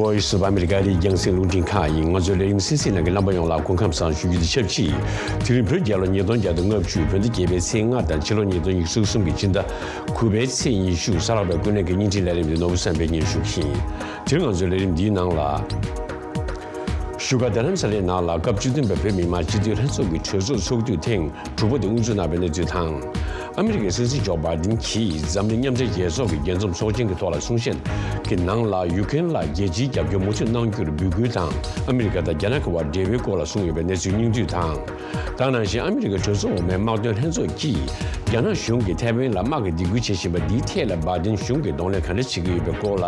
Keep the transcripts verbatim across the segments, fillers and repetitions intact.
ཨོ་ཡི་སུ་བ་ཨ་མི་རི་ཀ་རི་རྒྱང་སྲིང་རླུང་འཕྲིན་ཁང་ཡིན། ང་ཚོའི་ལས་རིམ་གསན་གཟིགས་གནང་མཁན་རྣམ་པ་ཡོངས་ལ་སྐུ་ཁམས་བཟང་ཞུ་རྒྱུ་དང་ཆབས་ཅིག་དེ་རིང་བོད་རྒྱལ་ལོ་ཉིས་སྟོང་བརྒྱ་དང་ལྔ་བཅུ། བོད་ཟླ་བརྒྱད་པའི་ཚེས་ལྔ་དང་ཕྱི་ལོ་ཉིས་སྟོང་ཉི་ཤུ་རྩ་གསུམ་གྱི་སྤྱི་ཟླ་དགུ་པའི་ཚེས་ཉི་ཤུ། གཟའ་ལྷག་པའི་སྐུ་ནས་ཀྱི་བརྙན་འཕྲིན་ལས་རིམ་འདི་ནོར་བུ་བསམ་འཕེལ་གཉེར་ཞུ་གི་ཡིན། དེ་རིང་ང་ཚོའི་ལས་རིམ་འདིའི་ནང་ལ། བཞུགས་སྒར་རྡ་རམ་ས་ལའི་ནང་ལ་སྐབས་བཅུ་བདུན་པའི་བོད་མི་མང་སྤྱི་འཐུས་ལྷན་ཚོགས་ཀྱི་གྲོས་ཚོགས་ཚོགས་དུས་ཐེངས་དྲུག་པ་དེ་དབུ་འཛུགས་གནང་བའི་གནས་ཚུལ་དང་། ཨ་མི་རི་ཀའི་སྲིད་འཛིན་ཇོ་བྷའི་ཌེན་གྱིས་འཛམ་གླིང་མཉམ་འབྲེལ་རྒྱལ་ཚོགས་ཀྱི་རྒྱས་འཛོམས་ཚོགས་ཆེན་གྱི་ཐོག་ལ་གསུང་བཤད་ཀྱི་ནང་ལ། ཡུ་ཀེ་རེན་ལ་རྒྱལ་སྤྱིའི་རྒྱབ་སྐྱོར་མུ་མཐུད་གནང་རྒྱུར་འབོད་སྐུལ་དང་། ཨ་མི་རི་ཀ་དང་རྒྱ་ནག་གི་བར་འབྲེལ་བའི་སྐོར་ལ་གསུངས་ཡོད་པའི་གནས་ཚུལ་སྙིང་བསྡུས་དང་། ད་ག་ནང་བཞིན་ཨ་མི་རི་ཀའི་གྲོས་ཚོགས་འོག་མའི་དམག་དོན་ལྷན་ཚོགས་ཀྱིས་རྒྱ་ནག་གཞུང་གིས་ཐའེ་ཝན་ལ་དམག་གི་སྡིགས་སྐུལ་བྱེད་བཞིན་པ་འདིའི་ཐད་ལ་བྷའི་ཌེན་གཞུང་གིས་གདོང་ལེན་ག་འདྲ་བྱེད་ཀྱི་ཡོད་པའི་སྐོར་ལ།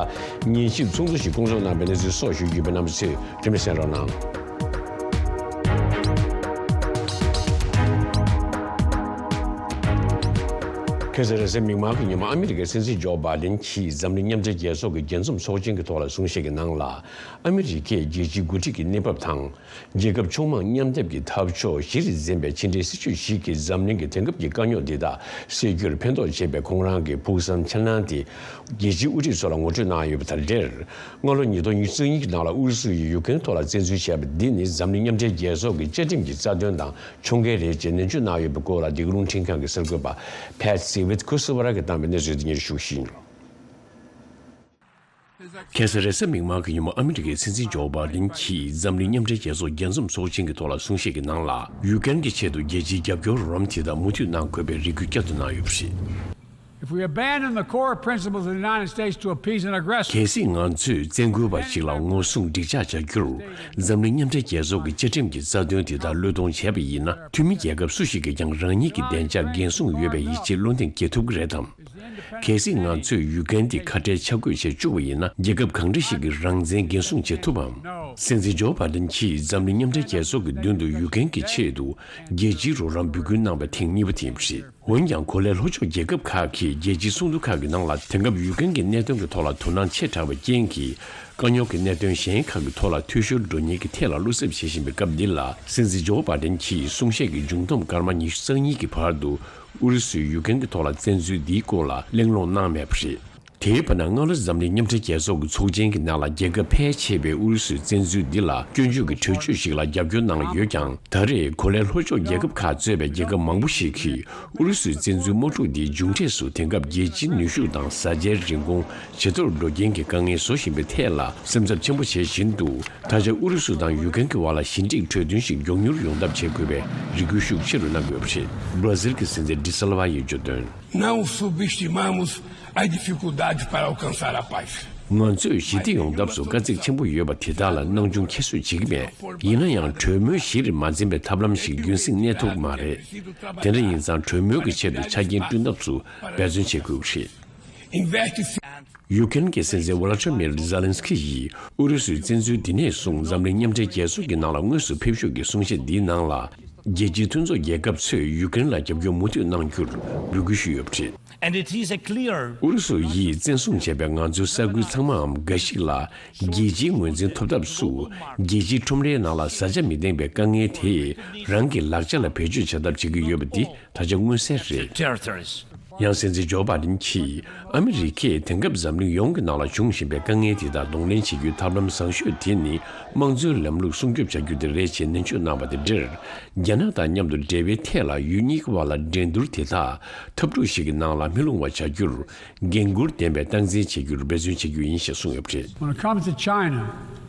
ཉན་ཞིབ་ཚོགས་འདུ་ཞིག་བསྐོང་ཚོགས་གནང་བའི་གནས་ཚུལ་སོགས་ཞུ་རྒྱུ་ཡོད་པས། རྣམ་པ་ཚོས་རིན་མེད་གསན་རོགས་གནང་། ཁ་སང་རེས་གཟའ་མིག་དམར་གྱི་ཉིན་མོ་ཨ་མི་རི་ཀའི་སྲིད་འཛིན་ཇོ་བྷའི་ཌེན་གྱིས་འཛམ་གླིང་མཉམ་འབྲེལ་རྒྱལ་ཚོགས་ཀྱི་རྒྱས་འཛོམས་ཚོགས་ཆེན་གྱི་ཐོག་ལ་གསུང་བཤད་ཀྱི་ནང་ལ། ཨ་མི་རི་ཀས་རྒྱལ་སྤྱིའི་འགོ་ཁྲིད་ཀྱི་གནས་བབ་དང་། རྒྱལ་ཁབ་ཕྱོགས་མང་མཉམ་སྡེབ་ཀྱི་འཐབ་ཕྱོགས་གཞི་རུ་འཛིན་པའི་ཕྱི་འབྲེལ་སྲིད་ཇུས་ཤིག་གིས་འཛམ་གླིང་གི་དེང་སྐབས་ཀྱི་དཀའ་རྙོག་འདི་དག་སེལ་རྒྱུར་ཕན་ཐོགས་བྱེད་པའི་ཁོང་རང་གི་ཕུགས་བསམ་འཆར་སྣང་དེ་རྒྱལ་སྤྱིའི་དབུ་ཁྲིད་ཚོ་ལ་ངོ་སྤྲོད་གནང་ཡོད་པ་དང་འབྲེལ། སྔ་ལོ་ཉིས་སྟོང་ཉི་ཤུ་རྩ་གཉིས་ཀྱི་ནང་ལ་ཨུ་རུ་སུ་ཡིས་ཡུ་ཀེ་རེན་ཐོག་ལ་བཙན་འཛུལ་བྱས་པ་འདི་ནི་འཛམ་གླིང་མཉམ་འབྲེལ་རྒྱལ་ཚོགས་ཀྱི་བཅའ་ཁྲིམས་ཀྱི་རྩ་དོན་དང་མཆོང་བརྒལ་རེད་ཅེས་ནན་བརྗོད་གནང་ཡོད་པའི་སྐོར་ལ། འདི་ག་རླུང་འཕྲིན་ཁང་གི་གསར་འགོད་པ་Patsy Witkuswara གིས་བཏང་བའི་གནས་ཚུལ་དེ་སྙན་ཞུ་ཞུ་གི་ཡིན། ཁ་སང་རེས་གཟའ་མིག་དམར་གྱི་ཉིན་མོ་ཨ་མི་རི་ཀའི་སྲིད་འཛིན་ཇོ་བྷའི་ཌེན་གྱིས་འཛམ་གླིང་མཉམ་འབྲེལ་རྒྱལ་ཚོགས་རྒྱས་འཛོམས་ཚོགས་ཆེན་གྱི་ཐོག་ལ་གསུང་བཤད་ཀྱི་ནང་ལ། ཡུ་ཀེ་རེན་གྱི་ཆེད་དུ་རྒྱལ་སྤྱིའི་རྒྱབ་སྐྱོར་རོགས་རམ་དེ་དག་མུ་མཐུད་གནང་དགོས་པའི་རེ་སྐུལ་བསྐྱར་དུ་གནང་ཡོད་པ་རེད། If we abandon the core principles of the United States to appease an aggressor, གལ་སྲིད་ང་ཚོས་བཙན་རྒོལ་བ་ཞིག་ལ་ངོ་སྲུང་འགྲིག་འཇགས་བྱ་རྒྱུར། འཛམ་གླིང་མཉམ་འབྲེལ་རྒྱལ་ཚོགས་ཀྱི་བཅའ་ཁྲིམས་ཀྱི་རྩ་དོན་དེ་དག་བློས་གཏོང་བྱས་པ་ཡིན་ན། འཐུས་མི་རྒྱལ་ཁབ་སུ་ཞིག་གིས་ཀྱང་རང་ཉིད་ཀྱི་བདེ་འཇགས་འགན་སྲུང་ཡོད་པའི་ཡིད་ཆེས་བློ་འདེངས་སྐྱེ་ཐུབ་ཀྱི་རེད་དམ། གལ་སྲིད་ང་ཚོས་ཡུ་ཀེ་རེན་དེ་ཁ་བྲལ་ཆ་བགོས་བྱེད་བཅུག་པ་ཡིན་ན། རྒྱལ་ཁབ་གང་འདྲ་ཞིག་གིས་རང་བཙན་འགན་སྲུང་བྱེད་ཐུབ་བམ། སྲིད་འཛིན་ཇོ་བྷའི་ཌེན་གྱིས་འཛམ་གླིང་མཉམ་འབྲེལ་རྒྱལ་ཚོགས་ཀྱི་མདུན་དུ་ཡུ་ཀེ་རེན་གྱི་ཆེད་དུ་རྒྱལ་སྤྱིའི་རོགས་རམ་འབོད་སྐུལ་གནང་བ་ཐེངས་གཉིས་པ་དེ་ཡིན་པ་རེད། འོན་ཀྱང་། གོ་ལའི་ལྷོ་ཕྱོགས་རྒྱལ་ཁབ་ཁག་གིས་རྒྱལ་སྤྱིའི་ཚོགས་འདུ་ཁག་གི་ནང་ལ། དེང་སྐབས་ཡུ་ཀེ་རེན་གྱི་གནད་དོན་གྱི་ཐོག་ལ་དོ་སྣང་ཆེ་དྲགས་པའི་རྐྱེན་གྱིས། དཀའ་རྙོག་གི་གནད་དོན་གཞན་ཁག་གི་ཐོག་ལ་འཐུས་ཤོར་འགྲོ་ཉེན་གྱི་ཐད་ལ་བློ་འཚབ་བྱེད་བཞིན་པའི་སྐབས་འདི་ལ། སྲིད་འཛིན་ཇོ་བྷའི་ཌེན་གྱིས་གསུང་བཤད་ཀྱི་མཇུག་བསྡོམས་སྐར་མ་ཉི་ཤུ་རྩ་གཉིས་ཀྱི་བར་དུ། ཨུ་རུ་སུས་ཡུ་ཀེ་རེན་གྱི་ཐོག་ལ་བཙན་འཛུལ་འདིའི་སྐོར་ལ་གླེང་སློང་གནང་མེད་པ་རེད། དེའི་བར་ན། སྔ་ལོ་འཛམ་གླིང་མཉམ་འབྲེལ་རྒྱལ་ཚོགས་ཀྱི་ཚོགས་ཆེན་གྱི་ནང་ལ། རྒྱལ་ཁབ་ཕལ་ཆེ་བས་ཨུ་རུ་སུའི་བཙན་འཛུལ་འདི་ལ་སྐྱོན་བརྗོད་ཀྱི་གྲོས་ཆོད་ཞིག་ལ་རྒྱབ་སྐྱོར་གནང་ཡོད་ཀྱང་། ད་རེས་གོ་ལའི་ལྷོ་ཕྱོགས་རྒྱལ་ཁབ་ཁག་གཙོས་པའི་རྒྱལ་ཁབ་མང་པོ་ཞིག་གིས། ཨུ་རུ་སུའི་བཙན་འཛུལ་དམག་འཁྲུག་འདིའི་མཇུག་འབྲས་སུ། དེང་སྐབས་རྒྱལ་སྤྱིའི་ནུས་ཤུགས་དང་བཟའ་བཅའི་རིན་གོང་ཇེ་མཐོར་འགྲོ་རྐྱེན་གྱི་དཀའ་ངལ་བཟོ་བཞིན་པའི་ཐད་ལ་སེམས་འཚབ་ཆེན་པོ་བྱེད་བཞིན་འདུག་ད་ཆ་ཨུ་རུ་སུ་དང་ཡུ་ཀེ་རེན་གྱི་བར་ལ་ཞི་འགྲིག་གྲོས་མཐུན་ཞིག་མགྱོགས་མྱུར་ཡོང་ཐབས་བྱེད་དགོས་པའི་རེ་སྐུལ་ཤུགས་ཆེ་རུ་གནང་དགོས་པ་རེད། བྷ་ར་ཟིལ་གྱི་སྲིད་འཛིན་ཌི་སིལ་ཝ་ཡིས་བརྗོད་དོན། Não subestimamos a dificuldade para alcançar a paz. ང་ཚོས་ཞི་བདེ་ཡོང་ཐབས་སུ་དཀའ་ཚེགས་ཆེན་པོ་ཡོད་པ་དེ་དག་ལ་སྣང་ཆུང་ཁྱད་གསོད་བྱེད་ཀྱི་མེད། ཡིན་ན་ཡང་། གྲོས་མོལ་གཞི་རུ་མ་འཛིན་པའི་ཐབས་ལམ་ཞིག་རྒྱུན་སྲིང་གནས་ཐུབ་ཀྱི་མ་རེད། དེ་འདྲ་ཡིན་ཙང་། གྲོས་མོལ་གྱི་ཆེད་དུ་ཆ་རྐྱེན་བསྐྲུན་ཐབས་སུ་འབད་བརྩོན་བྱེད་དགོས་ཀྱི་རེད། Investe ཡུ་ཀེ་རེན་གྱི་སྲིད་འཛིན་ཝ་ལ་ཏྲ་མིར་ཛེ་ལན་སི་ཁི་ཡིས་ཨུ་རུ་སུའི་བཙན་འཛུལ་འདི་ནས་བཟུང་འཛམ་གླིང་མཉམ་འབྲེལ་རྒྱལ་ཚོགས་ཀྱི་ནང་ལ་དངོས་སུ་ཕེབས་ཞུགས་ཀྱི་གསུང་བཤད་འདིའི་ནང་ལ། རྒྱལ་སྤྱིའི་མཐུན་ཚོགས་རྒྱལ་ཁབ་ཚོས་ཡུ་ཀེ་རེན་ལ་རྒྱབ་སྐྱོར་མུ་མཐུད་གནང་རྒྱུར་འབོད་སྐུལ་ཞུས་ཡོད་པ་རེད། And it is a clear ཨུ་རུ་སུ་ཡིས་བཙན་བཟུང་བྱས་པའི་ང་ཚོའི་ས་ཁུལ་ཚང་མའམ་འགའ་ཞིག་ལ་རྒྱལ་སྤྱིའི་ངོས་འཛིན་ཐོབ་ཐབས་སུ། རྒྱལ་སྤྱིའི་ཁྲོམ་རའི་ནང་ལ་བཟའ་བཅའ་མི་ལྡན་པའི་དཀའ་ངལ་དེས་རང་གི་ལག་ཆ་ལ་བེད་སྤྱོད་བྱ་ཐབས་བྱེད་ཀྱི་ཡོད་པ་འདི་ད་ཆ་མངོན་གསལ་རེད། Territories. ཡང་སྲིད་འཛིན་ཇོ་བྷའི་ཌེན་གྱིས། ཨ་མི་རི་ཀས་དེང་སྐབས་འཛམ་གླིང་ཡོངས་ཀྱི་ནང་ལ་འབྱུང་བཞིན་པའི་དཀའ་ངལ་དེ་དག་གདོང་ལེན་བྱེད་རྒྱུའི་ཐབས་ལམ་བཟང་ཤོས་དེ་ནི། དམངས་གཙོའི་ལམ་ལུགས་སྲུང་སྐྱོབ་བྱ་རྒྱུ་དེ་རེད་ཅེས་ནན་བརྗོད་གནང་བ་དང་འབྲེལ། རྒྱ་ནག་དང་མཉམ་དུ་འབྲེལ་བའི་ཐད་ལ་ཡུལ་གཉིས་ཀྱི་བར་ལ་འགྲན་བསྡུར་དེ་དག་འཐབ་འཁྲུག་ཞིག་གི་ནང་ལ་མི་ལྷུང་བ་བྱ་རྒྱུར། འགན་འཁུར་ལྡན་པའི་སྟངས་འཛིན་བྱེད་རྒྱུར་འབད་བརྩོན་བྱེད་རྒྱུ་ཡིན་ཞེས་གསུངས་ཡོད་པ་རེད། When it comes to China,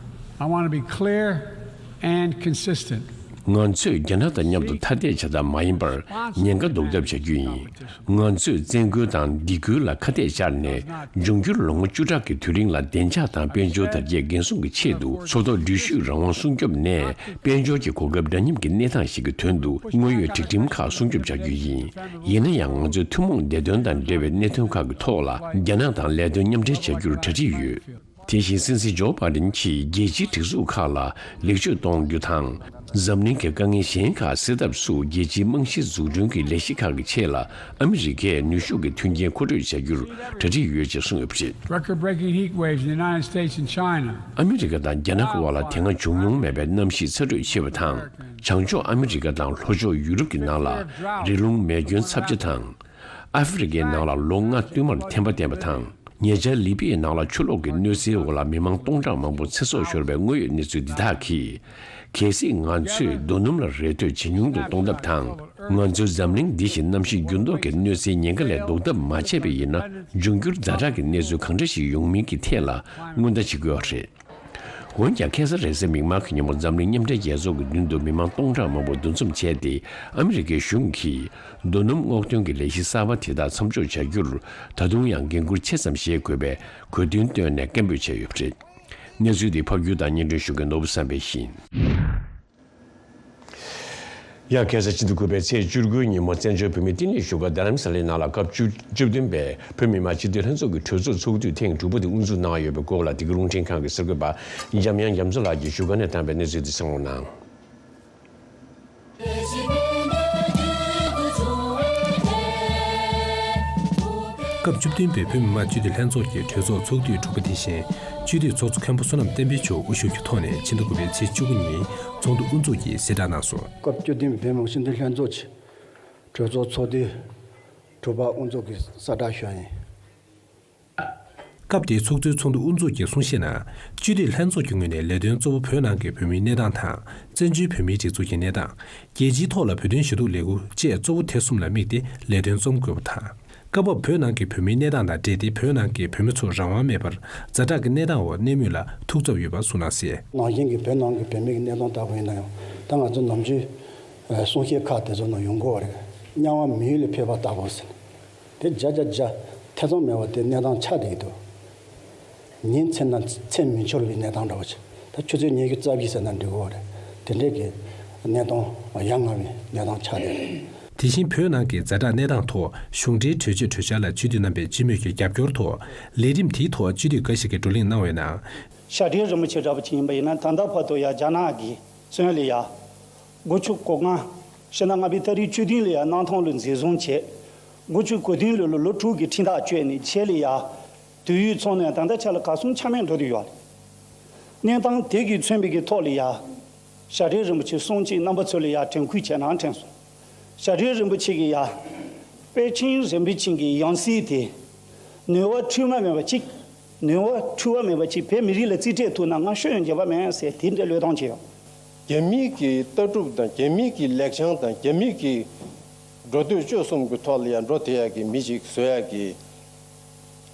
I want to be clear and consistent. ང་ཚོས་རྒྱ་ནག་དང་མཉམ་དུ་ཐ་དད་བྱ་ཐབས་མ་ཡིན་པར་ཉེན་ཁ་བཟློག་ཐབས་བྱ་རྒྱུ་ཡིན། ང་ཚོས་བཙན་རྒོལ་དང་སྡིགས་སྐུལ་ལ་ཁ་གཏད་བཅག་ནས། འབྱུང་འགྱུར་ལོ་ངོ་བཅུ་ཕྲག་གི་དུས་རིང་ལ་བདེ་འཇགས་དང་དཔལ་འབྱོར་དར་རྒྱས་འགན་སྲུང་གི་ཆེད་དུ། མཚོ་ཐོག་འགྲུལ་བཞུད་རང་དབང་སྲུང་སྐྱོབ་ནས་དཔལ་འབྱོར་གྱི་གོ་སྐབས་འདྲ་མཉམ་གྱི་གནས་སྟངས་ཤིག་གི་དོན་དུ་དངོས་ཡོད་སྒྲིག་ཁྲིམས་ཁག་སྲུང་སྐྱོབ་བྱ་རྒྱུ་ཡིན། ཡིན་ན་ཡང་། ང་ཚོས་ཐུན་མོང་བདེ་དོན་དང་འབྲེལ་བའི་གནད་དོན་ཁག་གི་ཐོག་ལ་རྒྱ་ནག་དང་ལས་དོན་མཉམ་འབྲེལ་བྱ་རྒྱུར་གྲ་སྒྲིག་ཡོད། དེ་བཞིན་སྲིད་འཛིན་ཇོ་བྷའི་ཌེན་གྱིས་རྒྱལ་སྤྱིའི་སྒྲིག་འཛུགས་ཁག་ལ་ལེགས་བཅོས་གཏོང་རྒྱུ་དང་། འཛམ་གླིང་གི་དཀའ་ངལ་གཞན་ཁག་སེལ་ཐབས་སུ་རྒྱལ་སྤྱིའི་རྨང་གཞི་འཛུགས་སྐྲུན་གྱི་ལས་གཞི་ཁག་གི་ཆེད་ལ་ཨ་མི་རི་ཀས་ནུས་ཤུགས་ཀྱི་མཐུན་རྐྱེན་མཁོ་སྤྲོད་བྱ་རྒྱུར་གྲ་སྒྲིག་ཡོད་ཅེས་གསུངས་ཡོད་པ་རེད། Record-breaking heat waves in the United States and China. ཨ་མི་རི་ཀ་དང་རྒྱ་ནག་གི་དབར་ལ་དེ་སྔ་བྱུང་མྱོང་མེད་པའི་གནམ་གཤིས་ཚ་དྲོད་ཆེ་བ་དང་། བྱང་ཕྱོགས་ཨ་མི་རི་ཀ་དང་ལྷོ་ཕྱོགས་ཡུ་རོབ་ཀྱི་ནང་ལ་རི་ཀླུང་མེ་སྐྱོན་ཚབས་ཆེ་དང་། ཨ་ཧྥེ་རི་ཀའི་ནང་ལ་ལོ་ལྔ་བསྟུད་མར་ཐན་པ་བསྟན་པ་དང་། ཉེ་ཆར་ལི་པི་ཡའི་ནང་ལ་ཆུ་ལོག་གི་གནོད་འཚེའི་འོག་ལ་མི་མང་སྟོང་ཕྲག་མང་པོ་ཚེ་སྲོག་ཤོར་བའི་དངོས་ཡོད་གནས་ཚུལ་འདི་དག་གིས། གལ་སྲིད་ང་ཚོས་རྡོ་སྣུམ་ལ་རེ་ལྟོས་ཇེ་ཉུང་དུ་གཏོང་ཐབས་དང་། ང་ཚོའི་འཛམ་གླིང་འདི་བཞིན་གནམ་གཤིས་འགྱུར་ལྡོག་གི་གནོད་འཚེའི་ཉེན་ཁ་ལས་ལྡོག་ཐབས་མ་བྱས་པ་ཡིན་ན། འབྱུང་འགྱུར་ཛ་དྲག་གི་གནས་ཚུལ་གང་འདྲ་ཞིག་ཡོང་མིན་གྱི་ཐད་ལ་སྔོན་བརྡ་བྱེད་དགོས་པ་རེད། འོན་ཀྱང་། ཁ་སང་རེས་གཟའ་མིག་དམར་གྱི་ཉིན་མོ་འཛམ་གླིང་མཉམ་འབྲེལ་རྒྱལ་ཚོགས་ཀྱི་མདུན་དུ་མི་མང་སྟོང་ཕྲག་མང་པོ་འདུ་འཛོམས་བྱས་ཏེ། ཨ་མི་རི་ཀའི་གཞུང་གིས་རྡོ་སྣུམ་སྔོག་འདོན་གྱི་ལས་གཞི་གསར་པ་དེ་དག་མཚམས་འཇོག་བྱ་རྒྱུར་ད་དུང་ཡང་འགན་འཁུར་ཆེ་ཙམ་བཞེས་དགོས་པའི་གོ་བསྟུན་བཏོན་ནས་སྐད་འབོད་བྱས་ཡོད་པ་རེད། གནས་ཚུལ་འདི་ཕབ་སྒྱུར་དང་སྙན་སྒྲོན་ཞུ་མཁན་ནོར་བུ་བསམ་འཕེལ་ཡིན། ཡང་ཁ་སང་ཕྱི་ཟླ་དགུ་པའི་ཚེས་བཅུ་དགུའི་ཉིན་མོ་བཙན་བྱོལ་བོད་མིའི་བསྟི་གནས་བཞུགས་སྒར་རྡ་རམ་ས་ལའི་ནང་ལ་སྐབས་བཅུ་བཅུ་བདུན་པའི་བོད་མི་མང་སྤྱི་འཐུས་ལྷན་ཚོགས་ཀྱི་གྲོས་ཚོགས་ཚོགས་དུས་ཐེངས་དྲུག་པ་དེ་དབུ་འཛུགས་གནང་ཡོད་པའི་སྐོར་ལ། འདི་ག་རླུང་འཕྲིན་ཁང་གི་གསར་འགོད་པ་འཇམ་དབྱངས་རྒྱ་མཚོ་ལགས་ཀྱིས་བཞུགས་སྒར་ནས་བཏང་བའི་གནས་ཚུལ་དེ་གསན་རོགས་གནང་། སྐབས་བཅུ་བདུན་པའི་བོད་མི་མང་སྤྱི་འཐུས་ལྷན་ཚོགས་ཀྱི་གྲོས་ཚོགས་ཚོགས་དུས་དྲུག་པ་དེ་བཞིན། སྤྱི་འཐུས་ཚོགས་གཙོ་མཁན་པོ་བསོད་ནམས་བསྟན་འཕེལ་མཆོག་དབུ་བཞུགས་ཀྱི་ཐོག་ནས་ཕྱི་ཟླ་དགུ་པའི་ཚེས་བཅུ་དགུ་ཉིན་ཚོགས་འདུ་དབུ་འཛུགས་ཀྱིས་གསལ་བསྒྲགས་གནང་སོང་། སྐབས་བཅུ་བདུན་པའི་བོད་མི་མང་སྤྱི་འཐུས་ལྷན་ཚོགས་ཀྱི་གྲོས་ཚོགས་ཚོགས་དུས་དྲུག་པ་དབུ་འཛུགས་ཀྱི་གསལ་བསྒྲགས་ཞུ་ཡ་ཡིན། སྐབས་དེའི་ཚོགས་གཙོའི་ཚོགས་འདུ་དབུ་འཛུགས་ཀྱིས་གསུང་བཤད་ནང་། སྤྱི་འཐུས་ལྷན་ཚོགས་ཀྱི་ངོས་ནས་ལས་དོན་གཙོ་བོ་བོད་ནང་གི་བོད་མིའི་གནས་སྟངས་དང་། བཙན་བྱོལ་བོད་མིའི་སྒྲིག་འཛུགས་ཀྱི་གནས་སྟངས། རྒྱལ་སྤྱིའི་ཐོག་ལ་བོད་དོན་ཞུ་གཏུག་ལས་འགུལ་བཅས་གཙོ་བོ་དེ་གསུམ་ལ་དམིགས་ཏེ་ལས་དོན་རྩོམ་དགོས་པ་དང་། སྐབས་བབ་བོད་ནང་གི་བོད་མིའི་གནས་སྟངས་དང་འབྲེལ་ཏེ་བོད་ནང་གི་བོད་མི་ཚོ་རང་དབང་མེད་པར་ཛ་དྲག་གི་གནས་སྟངས་འོག་གནས་མུས་ལ་ཐུགས་འཚབ་ཡོད་པ་གསུངས་གནང་གསལ། ནང་བཞིན་གྱི་བོད་ནང་གི་བོད་མི་གི་གནས་སྟངས་ལྟ་བུ་ཡིན་ན་ཡང་། ད་ང་ཚོ་ནམ་རྒྱུན་གསུང་བཤད་ཁག་དེ་ཚོ་ནང་ཡོང་གི་ཡོད་རེད། དམྱལ་བ་མི་ཡུལ་ལས་འཕོས་པ་ལྟ་བུ་ཟེར། དེ་བརྒྱ་ཆ་བརྒྱ་ཐེ་ཚོམ་མེད་པ་དེ་གནས་སྟངས་ཆགས་བསྡད་ཀྱི་འདུག་ཉིན་མཚན་དང་མཚན་མི་འཆོར་བའི་གནས་སྟངས་འདྲ་བོ་ཅིག་ད་ཆུ་ཚོད་ཉི་ཤུ་རྩ་བཞི་ཟེར་ན་འགྲིག་གི་རེད། དེ་འདྲས་ཀྱི་གནས་སྟངས་ཡ་ང་བའི་གནས་སྟངས་ཆགས་བསྡད་རེད། དེ་བཞིན་བོད་ནང་གི་ཛ་དྲག་གནས་སྟངས་ཐོག་གཞུང་འབྲེལ་གྲོས་ཆོད་གྲོས་འཆར་ལ་སྤྱི་འཐུས་རྣམ་པས་སྤྱི་མོས་ཀྱི་རྒྱབ་སྐྱོར་ཐོག་ལས་རིམ་དེའི་ཐོག་སྤྱི་འཐུས་འགའ་ཞིག་གིས་བགྲོ་གླེང་གནང་བའི་ནང་། ཞྭ་སྒྲོན་རིན་པོ་ཆེ་འདྲ་བོ་ཅིག་ཡིན་པ་ཡིན་ན། ད་ལྟ་བར་དུ་ཡ་རྒྱ་ནག་གི་བཙོན་ལ་ཡ། དགུ་བཅུ་གོ་ལྔ། ཕྱི་ཟླ་ལྔ་པའི་ཏ་རིག་བཅུ་བདུན་ལ་ཡ་གནམ་ཐང་ལ་འཛིན་བཟུང་བྱས། དགུ་བཅུ་གོ་བདུན་ལོ་ལ་ལོ་དྲུག་གི་ཁྲིམས་ཐག་གཅོད་ནས་ཕྱི་ལ་ཡ། དུས་ཡུན་ཚང་ནས་ད་ལྟ་ཆ་ལ་གར་སོང་ཆ་མེད་འགྲོ་དུ་ཡོད་རེད། གནས་སྟངས་དེ་གི་མཚོན་པའི་གི་ཐོག་ལ་ཡ། ཞྭ་སྒྲོན་རིན་པོ་ཆེ་གསུང་གཅིག་རྣམ་པ་ཚོ་ལ་ཡ་དྲན་སྐུལ་བྱས་ནའང་དྲན་སོང་། ཞྭ་སྒྲོན་རིན་པོ་ཆེ་གི་ཡ། པཎ་ཆེན་རིན་པོ་ཆེ་གི་ཡང་སྲིད་དེ། ནུས་པ་འཁྲུལ་མ་མེད་པ་གཅིག་ནུས་པ་འཁྲུལ་བ་མེད་པ་གཅིག་བོད་མི་རིགས་ལ་རྩིས་སྤྲད་ཐུབ་ན་ང་ཤོད་ཡོང་འགྱོད་པ་མེད་ཟེར་དེ་འདྲའི་བློས་གཏོང་བྱས་ཡོད། རྒྱ་མི་གི་ལྟ་གྲུབ་དང་རྒྱ་མི་གི་ལེགས་བྱང་དང་རྒྱ་མི་གི་འགྲོ་སྟོད་སྤྱོད་གསུམ་གྱི་ཐོག་ལ་ཡང་འགྲོ་བསྡད་ཡག་གི་མི་ཞིག་བཟོ་ཡག་གི་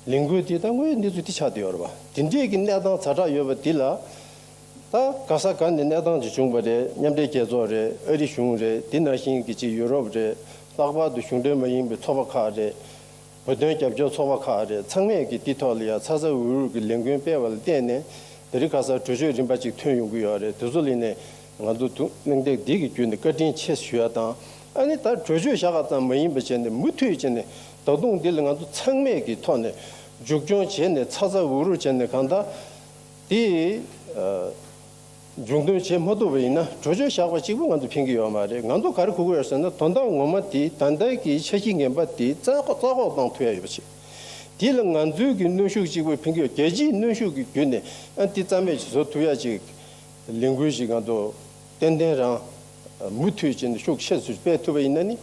ལས་འགུལ་དེ་ད་དངོས་ཡོད་གནས་ཚུལ་དེ་ཆགས་བསྡད་ཡོད་རེད་པ། དེ་འདྲས་ཀྱི་གནས་སྟངས་ཛ་དྲག་ཡོད་པ་འདི་ལ། ད་ག་ས་ག་ནས་གནས་སྟངས་ཅིག་བྱུང་བ་རེད། མཉམ་འབྲེལ་རྒྱལ་ཚོགས་རེད། ཨ་རི་གཞུང་རེད། དེ་ནང་བཞིན་གྱི་ཅིག་ཡུ་རོབ་རེད། ལྷག་པར་དུ་གཞུང་འབྲེལ་མ་ཡིན་པའི་ཚོགས་པ་ཁག་རེད། བོད་དོན་རྒྱབ་སྐྱོར་ཚོགས་པ་ཁག་རེད། ཚང་མས་ཀྱི་འདི་ཐོག་ལ་ཡ་ཚ་ཚ་འུར་འུར་གྱི་ལས་འགུལ་སྤེལ་བ་ལ་བརྟེན་ནས་དེ་རིང་ཁ་སང་གྲོས་ཆོད་རིམ་པ་ཅིག་ཐོན་ཡོང་གི་ཡོད་རེད། དེ་ཚོ་ལ་ནས་ང་ཚོ་ཐུགས་གླེང་སྟེགས་འདི་གི་བརྒྱུད་ནས་བཀའ་དྲིན་ཆེ་ཞུ་ཡ་དང་། ཨ་ནི་ད་གྲོས་ཆོད་བཞག་པ་ཙམ་མ་ཡིན་པ་བྱས་ནས་མུ་མཐུད་བྱས་ནས་ད་དུང་འདི་ལ་ང་ཚོ་ཚང་མས་ཀྱི་ཐོག་ནས་མཇུག་སྐྱོང་བྱས་ནས་ཚ་ཚ་འུར་འུར་བྱས་ནས་གང་ལྟར་དེ། མཇུག་སྡོམ་བྱེད་མ་ཐུབ་པ་ཡིན་ན་གྲོས་ཆོད་བཞག་པ་གཅིག་པུ་ང་ཚོ་ཕན་གྱི་ཡོད་མ་རེད། ང་ཚོ་ག་རེ་དགོས་ཀྱི་ཡོད་ཟེར་ན་དོན་དག་ངོ་མ་དེ་ད་ལྟའི་གི་འཆར་གཞི་ངན་པ་དེ་རྩ་འགོག་རྩ་འགོག་བཏང་ཐུབ་ཡ་ཡོད་པ་བྱེད། དེ་ལ་ང་ཚོའི་གི་གནོན་ཤུགས་གཅིག་པུ་ཕན་གྱི་ཡོད། རྒྱལ་སྤྱིའི་གནོན་ཤུགས་ཀྱི་བརྒྱུད་ནས་ཨ་འདི་རྩ་མེད་ཅིག་བཟོ་ཐུབ་ཡ་ཅིག་ལས་འགུལ་ཞིག་ང་ཚོ་ཏན་ཏན་རང་མུ་མཐུད་བྱས་ནས་ཤུགས་ཆེ་ཙམ་སྤེལ་ཐུབ་པ་ཡིན་ན་ནི།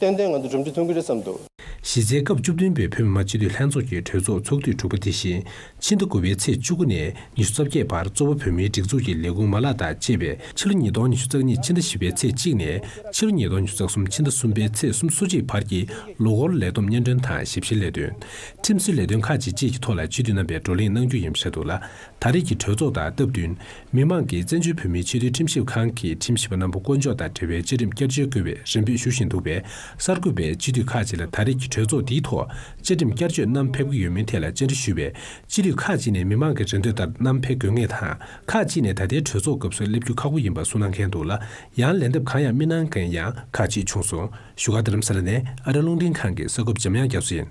ཏན་ཏན་ང་ཚོ་གྲུབ་འབྲས་ཐོན་གྱི་རེད་བསམ་འདུག་གཞི་རྩའི་སྐབས་བཅུ་བདུན་པའི་བོད་མི་མང་སྤྱི་འཐུས་ལྷན་ཚོགས་ཀྱི་གྲོས་ཚོགས་ཚོགས་དུས་དྲུག་པ་དེ་བཞིན་ཕྱི་ཟླ་དགུ་པའི་ཚེས་བཅུ་དགུ་ནས་ཉི་ཤུ་རྩ་བརྒྱད་བར་གཙོ་བོ་བོད་མིའི་སྒྲིག་འཛུགས་ཀྱི་ལས་ཁུངས་མ་ལག་དང་བཅས་པའི་ཕྱི་ལོ་ཉིས་སྟོང་ཉི་ཤུ་རྩ་གཉིས་ཕྱི་ཟླ་བཞི་པའི་ཚེས་གཅིག་ནས་ཕྱི་ལོ་ཉིས་སྟོང་ཉི་ཤུ་རྩ་གསུམ་ཕྱི་ཟླ་གསུམ་པའི་ཚེས་སོ་གཅིག་བར་གྱི་ལོ་འཁོར་ལས་བསྡོམས་སྙན་སྒྲོན་དང་ཞིབ་བཤེར་ལས་དོན། ཁྲིམས་སྲོལ་ལས་དོན་ཁག་ཅིག་བཅས་ཀྱི་ཐོག་ལ་སྤྱི་འཐུས་རྣམ་པས་བགྲོ་གླེང་གནང་རྒྱུ་ཡིན་པ་བཤད་འདུག་ལ། ད་རེས་ཀྱི་གྲོས་ཚོགས་དང་སྟབས་བསྟུན། མི་མང་གིས་བཙན་བྱོལ་བོད་མིའི་ཆེས་མཐོའི་ཁྲིམས་ཞིབ་ཁང་གི་ཁྲིམས་ཞིབ་པ་རྣམ་པ་བསྐོ་འཇོག་དང་འབྲེལ་བའི་བཅའ་ཁྲིམས་བསྐྱར་བཅོས་དགོས་པའི་རེ་འབོད་ཞུ་བཞིན་འདུག་པས། གསར་འགོད་པས་སྤྱི་འཐུས་ཁག་ཅིག་ལ་ད་རེས་ཀྱི་གྲོས་ཚོགས་འདིའི་ཐོག་བཅའ་ཁྲིམས་བསྐྱར་བཅོས་བསྣམས་ཕེབས་ཀྱི་ཡོད་མེད་ཐད་ལ་བཅར་འདྲི་ཞུས་པས། སྤྱི་འཐུས་ཁག་ཅིག་ནས་མི་མང་གི་རེ་འདོད་ལྟར་བསྣམས་ཕེབས་དགོས་ངེས་དང་། ཁག་ཅིག་ནས་ད་ལྟའི་གྲོས་ཚོགས་སྐབས་སུ་སླེབས་རྒྱུ་ཁག་པོ་ཡིན་པ་གསུངས་གནང་མཁན་འདུག་ལ། ཡང་ལན་འདེབས་གང་ཡང་མི་གནང་མཁན་ཡང་ཁག་ཅིག་བྱུང་སོང་། བཞུགས་སྒར་རྡ་རམ་ས་ལ་ནས་ཨ་རི་རླུང་འཕྲིན་ཁང་གི་གསར་འགོད་པ་འཇམ་དབྱངས་རྒྱ་མཚོ་ཡིན།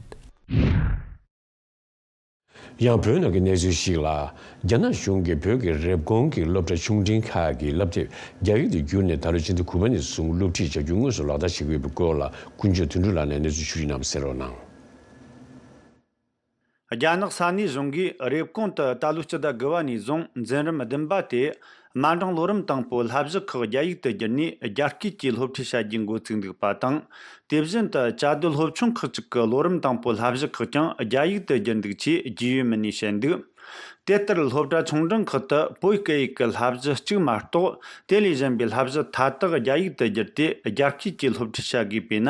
ཡང་བོད་ནང་གི་གནས་ཚུལ་ཞིག་ལ། རྒྱ་ནག་གཞུང་གིས་བོད་ཀྱི་རེབ་གོང་གི་སློབ་གྲྭ་ཆུང་འབྲིང་ཁག་གི་བསླབ་དེབ་རྒྱ་ཡིག་ཏུ་བསྒྱུར་ནས་ད་ལོ་ཕྱི་ཟླ་དགུ་པ་ནས་བཟུང་སློབ་ཁྲིད་བྱ་རྒྱུ་དངོས་སུ་ལག་བསྟར་བྱེད་ཀྱི་ཡོད་པའི་སྐོར་ལ་ཀུན་སྤྱོད་དོན་གྲུབ་ལགས་ནས་གནས་ཚུལ་ཞིབ་ཕྲ་གནང་བ་གསན་རོགས་གནང་། རྒྱ་ནག་ས་གནས་གཞུང་གིས་རེབ་གོང་དུ་ད་ལོའི་སྤྱི་ཟླ་དགུ་པ་ནས་བཟུང་འཛིན་རིམ་བདུན་པ་དེ་དམའ་འབྲིང་ལོ་རིམ་དང་པོ་བསླབ་གཞི་ཁག་རྒྱ་ཡིག་ཏུ་བསྒྱུར་ནས་རྒྱ་སྐད་ཀྱིས་སློབ་ཁྲིད་བྱ་རྒྱུའི་འགོ་བཙུགས་འདུག་པ་དང་། དེ་བཞིན་དུ་བཅའ་སྡོད་སློབ་ཆུང་ཁག་ཅིག་གི་ལོ་རིམ་དང་པོ་བསླབ་གཞི་ཁག་ཀྱང་རྒྱ་ཡིག་ཏུ་བསྒྱུར་འདུག་ཅེས་རྒྱུས་ཡོད་མི་སྣས་བཤད་འདུག་དེ་ལྟར་སློབ་གྲྭ་ཆུང་འབྲིང་ཁག་ཏུ་བོད་སྐད་ཡིག་གི་བསླབ་གཞི་གཅིག་མ་གཏོགས་དེ་ལས་གཞན་པའི་བསླབ་གཞི་མཐའ་དག་རྒྱ་ཡིག་ཏུ་བསྒྱུར་ཏེ་རྒྱ་སྐད་ཀྱིས་སློབ་ཁྲིད་བྱ་དགོས་པས་ན།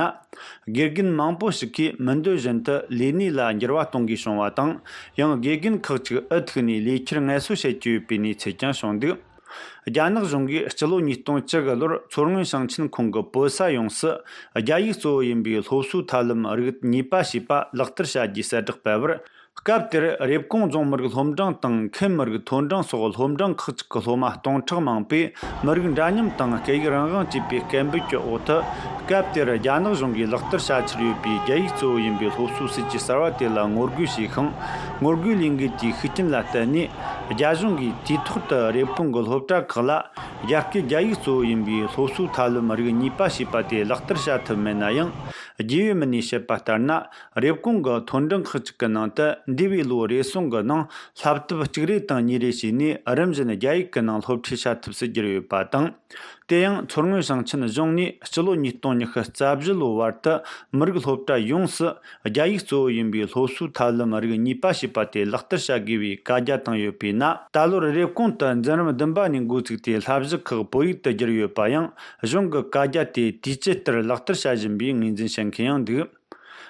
དགེ་རྒན་མང་པོ་ཞིག་གིས་མི་འདོད་བཞིན་དུ་ལས་གནས་ལ་འགྱུར་བ་གཏོང་དགོས་བྱུང་བ་དང་། ཡང་དགེ་རྒན་ཁག་ཅིག་འུ་ཐུག་ནས་ལས་འཁྱུར་ངལ་གསོ་བྱེད་ཀྱི་ཡོད་པའི་གནས་ཚུལ་ཀྱང་བྱུང་འདུག་རྒྱ་ནག་གཞུང་གིས་སྤྱི་ལོ་ཉིས་སྟོང་བཅུ་དགུ་ལོར་མཚོ་སྔོན་ཞིང་ཆེན་ཁོངས་ཀྱི་བོད་ས་ཡོངས་སུ་རྒྱ་ཡིག་གཙོ་བོ་ཡིན་པའི་སློབ་གསོའི་ཐབས་ལམ་རིགས་གཉིས་པ་ཞེས་པ་ལག་བསྟར་བྱ་རྒྱུའི་གསལ་བསྒྲགས་སྤེལ་བར། སྐབས་དེར་རེབ་གོང་རྫོང་མི་རིགས་སློབ་འབྲིང་དང་ཁེམ་མི་རིགས་མཐོ་འབྲིང་སོགས་སློབ་འབྲིང་ཁག་ཅིག་གི་སློབ་མ་སྟོང་ཕྲག་མང་པོས་མི་རིགས་འདྲ་མཉམ་དང་སྐད་ཡིག་རང་དབང་ཅེས་པའི་སྐད་འབོད་ཀྱི་འོག་ཏུ། སྐབས་དེར་རྒྱ་ནག་གཞུང་གིས་ལག་བསྟར་བྱ་འཆར་ཡོད་པའི་རྒྱ་ཡིག་གཙོ་བོ་ཡིན་པའི་སློབ་གསོའི་སྲིད་ཇུས་གསར་བ་དེ་ལ་ངོ་རྒོལ་བྱས་ཤིང་། ངོ་རྒོལ་ལས་འགུལ་དེའི་ཤུགས་རྐྱེན་ལ་བརྟེན་ནས། རྒྱ་གཞུང་གིས་དུས་ཐོག་ཏུ་རེབ་གོང་གི་སློབ་གྲྭ་ཁག་ལ་རྒྱ་སྐད་རྒྱ་ཡིག་གཙོ་བོ་ཡིན་པའི་སློབ་གསོའི་ཐབས་ལམ་རིགས་གཉིས་པ་ཞེས་པ་དེ་ལག་བསྟར་བྱ་ཐུབ་མེད་ན་ཡང་། རྒྱུས་ཡོད་མི་སྣས་བཤད་པ་ལྟར་ན། རེབ་གོང་གི་མཐོ་འབྲིང་ཁག་ཅིག་གི་ནང་དུ་འདས་པའི་ལོའི་རེ་ཟུང་གི་ནང་བསླབ་དེབ་གཅིག་རེ་དང་གཉིས་རེ་བྱས་ནས་རིམ་བཞིན་རྒྱ་ཡིག་གི་ནང་སློབ་ཁྲིད་བྱ་ཐབས་སུ་གྱུར་ཡོད་པ་དང་། དེ་ཡང་མཚོ་སྔོན་ཞིང་ཆེན་གཞུང་ནས་སྤྱི་ལོ་ཉིས་སྟོང་ཉི་ཤུ་རྩ་བཞི་ལོའི་བར་དུ་མི་རིགས་སློབ་གྲྭ་ཡོངས་སུ་རྒྱ་ཡིག་གཙོ་བོ་ཡིན་པའི་སློབ་གསོའི་ཐབས་ལམ་རིགས་གཉིས་པ་ཞེས་པ་དེ་ལག་བསྟར་བྱ་དགོས་པའི་བཀའ་རྒྱ་བཏང་ཡོད་པས་ན། ད་ལོར་རེབ་གོང་དུ་འཛིན་རིམ་བདུན་པ་ནས་འགོ་བཙུགས་ཏེ་བསླབ་གཞི་ཁག་བོད་ཡིག་ཏུ་བསྒྱུར་ཡོད་པ་ཡང་། གཞུང་གི་བཀའ་རྒྱ་དེ་དུས་ཅི་ལྟར་ལག་བསྟར་བྱ་བཞིན་པའི་ངོས་འཛིན་བྱེད་མཁན་ཡང་འདུག་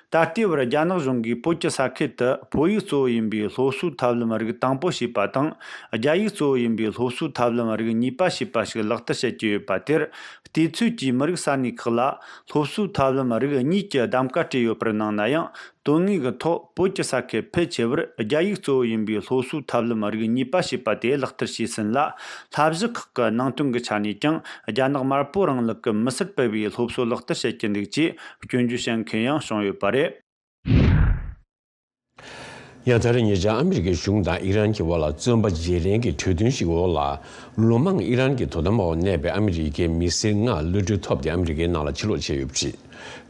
ད་ལྟའི་བར་རྒྱ་ནག་གཞུང་གིས་བོད་ཀྱི་ས་ཁུལ་དུ་བོད་ཡིག་གཙོ་བོ་ཡིན་པའི་སློབ་གསོའི་ཐབས་ལམ་རིགས་དང་པོ་ཞེས་པ་དང་། རྒྱ་ཡིག་གཙོ་བོ་ཡིན་པའི་སློབ་གསོའི་ཐབས་ལམ་རིགས་གཉིས་པ་ཞེས་པ་ཞིག་ལག་བསྟར་བྱེད་ཀྱི་ཡོད་པ་དེར། དུས་ཚོད་ཀྱིས་མི་རིགས་ས་གནས་ཁག་ལ་སློབ་གསོའི་ཐབས་ལམ་རིགས་གཉིས་ཀྱི་གདམ་ག་སྤྲད་ཡོད་པར་སྣང་ན་ཡང་། དོན་དངོས་ཀྱི་ཐོག་བོད་ཀྱི་ས་ཁུལ་ཕལ་ཆེ་བར་རྒྱ་ཡིག་གཙོ་བོ་ཡིན་པའི་སློབ་གསོའི་ཐབས་ལམ་རིགས་གཉིས་པ་ཞེས་པ་དེ་ལག་བསྟར་བྱས་ཟིན་ལ། བསླབ་གཞི་ཁག་གི་ནང་དོན་གྱི་ཆ་ནས་ཀྱང་རྒྱ་ནག་དམར་པོ་རིང་ལུགས་ཀྱི་མི་སེར་སྤེལ་བའི་སློབ་གསོ་ལག་བསྟར་བྱེད་ཀྱི་འདུག་ཅེས་སྐྱོན་བརྗོད་བྱེད་མཁན་ཡང་བྱུང་ཡོད་པ་རེད། ཡང་ད་རེས་ཉེ་ཆར་ཨ་མི་རི་ཀའི་གཞུང་དང་ཨི་རན་གྱི་དབར་ལ་བཙོན་པ་བརྗེ་ལེན་གྱི་གྲོས་མཐུན་ཞིག་འོག་ལ། ལོ་མང་ཨི་རན་གྱི་དོ་དམ་འོག་གནས་པའི་ཨ་མི་རི་ཀའི་མི་སེར་ལྔ་གློད་གྲོལ་ཐོབ་སྟེ་ཨ་མི་རི་ཀའི་ནང་ལ་ཕྱིར་ལོག་བྱས་ཡོད་པ་རེད།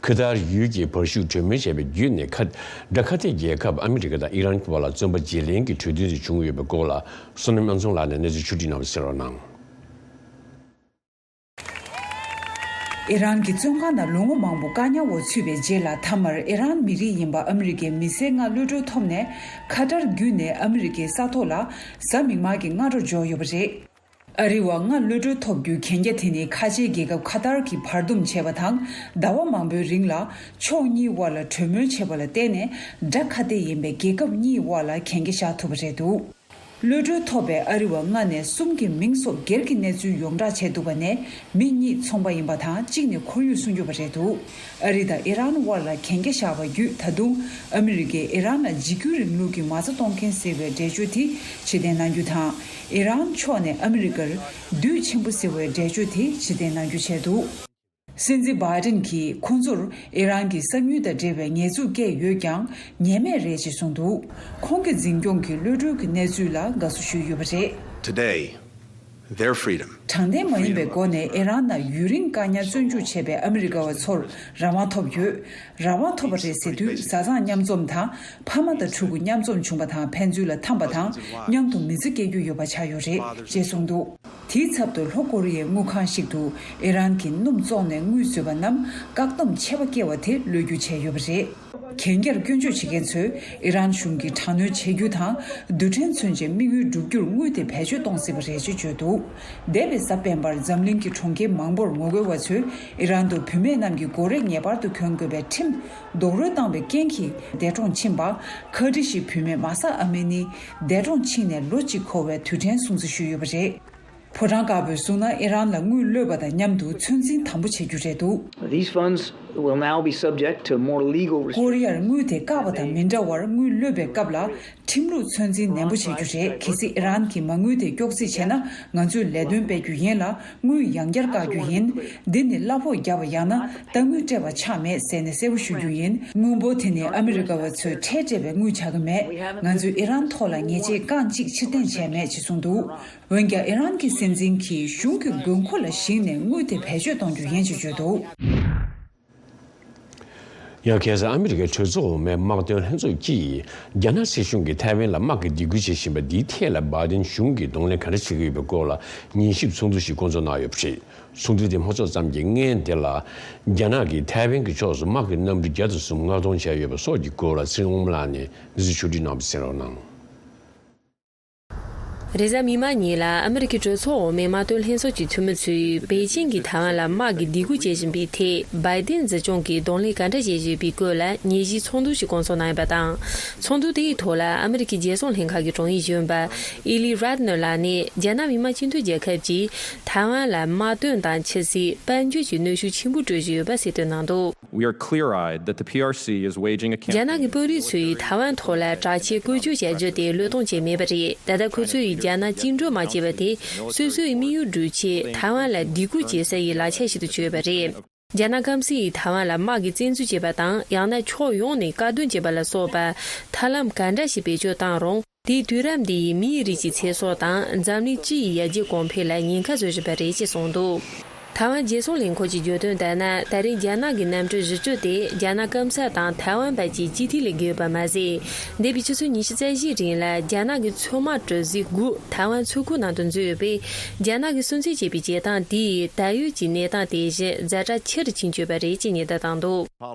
ཁ་ཐར་ཡུལ་གྱིས་བར་ཞུགས་གྲོས་མོལ་བྱས་པའི་བརྒྱུད་ནས་ཁ། དགྲ་ཁ་གཏད་རྒྱལ་ཁབ་ཨ་མི་རི་ཀ་དང་ཨི་རན་གྱི་བར་ལ་བཙོན་པ་བརྗེ་ལེན་གྱི་གྲོས་མཐུན་ཞིག་བྱུང་ཡོད་པའི་སྐོར་ལ། བསོད་ནམས་དབྱངས་འཛོམས་ལགས་ནས་གནས་ཚུལ་ཕྱོགས་བསྒྲིགས་གནང་བ་གསན་རོགས་གནང་། ཨི་རན་གྱི་བཙོན་ཁང་ནང་ལོ་ངོ་མང་པོ་བཀག་ཉར་འོག་ཚུད་པའི་རྗེས་ལ། མཐའ་མར་ཨི་རན་མི་རིགས་ཡིན་པ་ཨ་མི་རི་ཀའི་མི་སེར་ལྔ་གློད་གྲོལ་ཐོབ་ནས། ཁ་ཏར་བརྒྱུད་ནས་ཨ་མི་རི་ཀའི་ས་ཐོག་ལ་གཟའ་མིག་དམར་གྱི་སྔ་དྲོ་འབྱོར་ཡོད་པ་རེད། ཨ་རི་བ་ལྔ་གློད་གྲོལ་ཐོབ་རྒྱུའི་གན་རྒྱ་དེ་ནི་ཁ་ཆེའི་རྒྱལ་ཁབ་ཁ་ཏར་གྱིས་བར་འདུམ་བྱས་པ་དང་། ཟླ་བ་མང་པོའི་རིང་ལ་ཕྱོགས་གཉིས་དབར་ལ་གྲོས་མོལ་བྱས་པ་ལ་བརྟེན་ནས། དགྲ་ཁ་གཏད་ཡིན་པའི་རྒྱལ་ཁབ་གཉིས་དབར་ལ་གན་རྒྱ་བཞག་ཐུབ་པ་རེད་འདུག་གློད་གྲོལ་ཐོབ་པའི་ཨ་རི་བ་ལྔ་ནས་གསུམ་གྱི་མིང་སོགས་སྒེར་གྱི་གནས་ཚུལ་ཡོངས་བསྒྲགས་བྱས་འདུག་པ་ནས། མི་གཉིས་ཚོང་པ་ཡིན་པ་དང་། གཅིག་ནི་ཁོར་ཡུག་སྲུང་སྐྱོབ་པ་རེད་འདུག་ཨ་རི་དང་ཨི་རན་དབར་ལ་གན་རྒྱ་བཞག་པ་བརྒྱུད། ད་དུང་ཨ་མི་རི་ཀས་ཨི་རན་ལ་འཇིགས་སྐུལ་རིང་ལུགས་ཀྱི་མ་རྩ་གཏོང་མཁན་ཟེར་བའི་འགྲེལ་བརྗོད་དེ་ཕྱིར་འཐེན་གནང་རྒྱུ་དང་། ཨི་རན་ཕྱོགས་ནས་ཨ་མི་རི་ཀར་བདུད་ཆེན་པོ་ཟེར་བའི་འགྲེལ་བརྗོད་དེ་ཕྱིར་འཐེན་གནང་རྒྱུ་བྱས་འདུག་སྲིད་འཛིན་བྷའི་ཌེན་གྱིས་ཁོང་ཚོར་ཨི་རན་གྱི་གསང་ཉུལ་དང་འབྲེལ་བའི་ཉེས་འཛུགས་བཀལ་ཡོད་ཀྱང་། ཉེས་མེད་རེད་ཅེས་གསུངས་འདུག་ཁོང་གི་འཛིན་སྐྱོང་གིས་གློད་གྲོལ་གྱི་གནས་ཚུལ་ལ་དགའ་བསུ་ཞུས་ཡོད་པ་རེད། Today, their freedom. དྲང་བདེན་མ་ཡིན་པའི་སྒོ་ནས་ཨི་རན་ནང་ཡུན་རིང་བཀག་ཉར་བཙོན་འཇུག་བྱས་པའི་ཨ་མི་རི་ཀ་བ་ཚོར་རང་དབང་ཐོབ་ཡོད། རང་དབང་ཐོབ་པ་རེད་ཟེར་དུས། བཟའ་ཚང་མཉམ་འཛོམས་དང་། ཕ་མ་དང་ཕྲུ་གུ་མཉམ་འཛོམས་བྱུང་བ་དང་། ཕན་ཚུན་ལ་འཐམས་པ་དང་། མཉམ་དུ་མི་ཚེ་སྐྱེལ་རྒྱུ་ཡོད་པ་ཆགས་ཡོད་རེད་ཅེས་གསུངས་འདུག་དེའི་ཚབ་ཏུ་ལྷོ་ཀོ་རི་ཡའི་དངུལ་ཁང་ཞིག་ཏུ་ཨི་རན་གྱིས་སྣུམ་བཙོངས་ནས་དངུལ་བཟོས་པ་རྣམས་བཀག་སྡོམ་ཆད་པ་བཀལ་བ་དེ་གློད་རྒྱུ་བྱས་ཡོད་པ་རེད། གན་རྒྱར་སྐྱོན་བརྗོད་བྱེད་མཁན་ཚོས་ཨི་རན་གཞུང་གིས་དྲག་གནོན་བྱེད་རྒྱུ་དང་། རྡུལ་ཕྲན་མཚོན་ཆའི་དམིགས་ཡུལ་བསྒྲུབ་རྒྱུར་དངུལ་དེ་བེད་སྤྱོད་གཏོང་སྲིད་པ་རེད་ཅེས་བརྗོད་འདུག་འདས་པའི་གཟའ་སྤེན་པར་འཛམ་གླིང་གི་གྲོང་ཁྱེར་མང་པོར་ངོ་རྒོལ་བ་ཚོས་ཨི་རན་དུ་བུད་མེད་རྣམས་ཀྱི་མགོ་རས་ངེས་པར་དུ་གྱོན་དགོས་པའི་ཁྲིམས་རྡོག་རོལ་བཏང་བའི་རྐྱེན་གྱིས་འདས་གྲོངས་ཕྱིན་པ། ཁ་ཏི་ཤི་བུད་མེད་མཱ་ས་ཨ་མི་ནི་འདས་གྲོངས་ཕྱིན་ནས་ལོ་གཅིག་འཁོར་བའི་དུས་དྲན་སྲུང་བརྩི་ཞུས་ཡོད་པ་རེད། ཕོ་བྲང་དཀར་པོས་གསུངས་ན། ཨི་རན་ལ་དངུལ་གློད་པ་དང་མཉམ་དུ་ཚོད་འཛིན་དམ་པོ་བྱེད་རྒྱུ་རེད་འདུག These funds will now be subject to more legal restrictions. ཀོ་རི་ཡར་དངུལ་དེ་བཀག་པ་དང་མི་འདྲ་བར། དངུལ་གློད་པའི་སྐབས་ལ་ཁྲིམས་ལུགས་ཚོད་འཛིན་ནན་པོ་བྱེད་རྒྱུ་རེད། གལ་སྲིད་ཨི་རན་གྱིས་མ་དངུལ་དེ་སྐྱོག་རྩིས་བྱས་ན། ང་ཚོས་ལས་དོན་སྤེལ་རྒྱུ་ཡིན་ལ། དངུལ་ཡང་བསྐྱར་བཀག་རྒྱུ་ཡིན། འདི་ནི་གླ་ཕོགས་བརྒྱབ་པ་ཡང་ན་རྟ་དངུལ་སྤྲད་པ་ཆགས་མེད་ཟེར་ནས་གསལ་པོ་ཞུ་རྒྱུ་ཡིན། དངུལ་འབོར་དེ་ནི་ཨ་མི་རི་ཀ་བ་ཚོས་ཁྲལ་སྤྲད་པའི་དངུལ་ཆགས་ཀྱི་མེད། ང་ཚོས་ཨི་རན་ཐོག་ལ་ཉེས་ཆད་རྐང་གཅིག་ཕྱིར་འཐེན་བྱས་མེད་ཅེས་གསུངས་འདུག་འོན་ཀྱང་ཨི་རན་གྱི་སྲིད་འཛིན་གྱིས་གཞུང་གི་དགོས་མཁོ་ལ་གཞིགས་ནས་དངུལ་དེ་བེད་སྤྱོད་གཏོང་རྒྱུ་ཡིན་ཞེས་བརྗོད་འདུག་ཡང་ཁ་སང་ཨ་མི་རི་ཀའི་གྲོས་ཚོགས་འོག་མའི་དམག་དོན་ལྷན་ཚོགས་ཀྱིས་རྒྱ་ནག་སྲིད་གཞུང་གིས་ཐའེ་ཝན་ལ་དམག་གི་སྡིགས་སྐུལ་བྱེད་བཞིན་པ་འདིའི་ཐད་ལ་བྷའི་ཏིན་གཞུང་གིས་གདོང་ལེན་ག་འདྲ་བྱེད་ཀྱི་ཡོད་པའི་སྐོར་ལ་ཉན་ཞིབ་ཚོགས་འདུ་ཞིག་བསྐོང་ཚོགས་གནང་ཡོད་པ་རེད། ཚོགས་འདུ་དེ་མ་ཚོགས་ཙམ་གྱི་སྔོན་དེ་ལ། རྒྱ་ནག་གིས་ཐའེ་ཝན་གྱི་ཕྱོགས་སུ་དམག་གི་གནམ་གྲུ་བརྒྱ་དང་གསུམ་མངགས་གཏོང་བྱས་ཡོད་པ་སོགས་ཀྱི་སྐོར་ལ་ཚེ་རིང་དབང་མོ་ལགས་ནས་གནས་ཚུལ་ཕྱོགས་སྒྲིག་གནང་བ་གསན་རོགས་གནང་། རེས་གཟའ་མིག་དམར་ཉིན་ལ་ཨ་མི་རི་ཀའི་གྲོས་ཚོགས་འོག་མའི་དམག་དོན་ལྷན་ཚོགས་ཀྱི་འཐུས་མི་ཚོས་པེ་ཅིང་གིས་ཐའེ་ཝན་ལ་དམག་གི་སྡིགས་སྐུལ་བྱེད་བཞིན་པའི་ཐད་བྷའི་ཏིན་སྲིད་སྐྱོང་གིས་གདོང་ལེན་ག་འདྲ་བྱེད་བཞིན་པའི་སྐོར་ལ་ཉན་ཞིབ་ཚོགས་འདུ་ཞིག་བསྐོང་ཚོགས་གནང་ཡོད་པ་དང་། ཚོགས་འདུ་དེའི་ཐོག་ལ་ཨ་མི་རི་ཀའི་རྒྱལ་སྲུང་ལྷན་ཁང་གི་དྲུང་ཡིག་གཞོན་པ་ཨི་ལི་རད་ནར་ལགས་ནས་རྒྱ་ནག་མི་དམངས་སྤྱི་མཐུན་རྒྱལ་ཁབ་ཀྱིས་ཐའེ་ཝན་ལ་དམག་དོན་དང་ཕྱི་སྲིད་དཔལ་འབྱོར་གྱི་གནོན་ཤུགས་ཆེན་པོ་སྤྲོད་བཞིན་ཡོད་པ་གསལ་སྟོན་གནང་འདུག We are clear-eyed that the P R C is waging a campaign. རྒྱ་ནག་གི་དཔོན་རིགས་ཚོས་ཐའེ་ཝན་ཐོག་ལ་དྲག་ཆས་བཀོལ་སྤྱོད་བྱ་རྒྱུ་དེ་བློས་གཏོང་བྱས་མེད་པ་རེད། ད་ལྟ་ཁོ་ཚོས་རྒྱ་ནག་བཅིངས་འགྲོལ་མ་བྱས་པ་དེ་སོ་སོའི་དམིགས་ཡུལ་བསྒྲུབ་ཆེད་ཐའེ་ཝན་ལ་སྡིགས་སྐུལ་བྱེད་ས་ཡི་ལག་ཆ་ཞིག་ཏུ་གྱུར་ཡོད་པ་རེད། རྒྱ་ནག་སྐམ་སའི་ཐའེ་ཝན་ལ་དམག་གི་བཙན་འཛུལ་བྱེད་པ་དང་ཡང་ན་ཕྱོགས་ཡོངས་ནས་དཀའ་སྡུག་བྱེད་པ་ལ་སོགས་པ་ཐབས་ལམ་ག་འདྲ་ཞིག་བེད་སྤྱོད་བཏང་རུང་། དེའི་དུས་རབས་འདི་ཡི་མིའི་རིགས་ཀྱི་ཚེ་སྲོག་དང་འཛམ་གླིང་སྤྱི་ཡི་ཡར་རྒྱས་གོང་འཕེལ་ལ་ཉེན་ཁ་བཟོ་བཞིན་པ་རེད་ཅེས་གསུངས་འདུག་ཐའེ་ཝན་རྒྱལ་སྲུང་ལས་ཁུངས་ཀྱིས་བརྗོད་དོན་ལྟར་ན། ད་རིང་རྒྱ་ནག་གི་གནམ་གྲུ་བཞི་བཅུ་དེ་རྒྱ་ནག་སྐམ་ས་དང་ཐའེ་ཝན་བར་གྱི་སྤྱི་འཐུས་ལས་འགུལ་བ་མ་ཟད། འདས་པའི་ཆུ་ཚོད་ཉི་ཤུ་རྩ་བཞིའི་རིང་ལ་རྒྱ་ནག་གི་མཚོ་དམག་གྲུ་གཟིངས་དགུ་ཐའེ་ཝན་མཚོ་ཁུག་ནང་དུ་འཛུལ་ཡོད་པས། རྒྱ་ནག་གིས་སུན་གཙེར་བྱས་པའི་བྱེད་སྟངས་དེ་ཡིས་ད་ཡོད་ཀྱི་གནས་སྟངས་དེ་བཞིན་ཛ་དྲག་ཆེ་རུ་ཕྱིན་ཡོད་པ་རེད་ཅེས་ཉེན་བརྡ་བཏང་འདུག་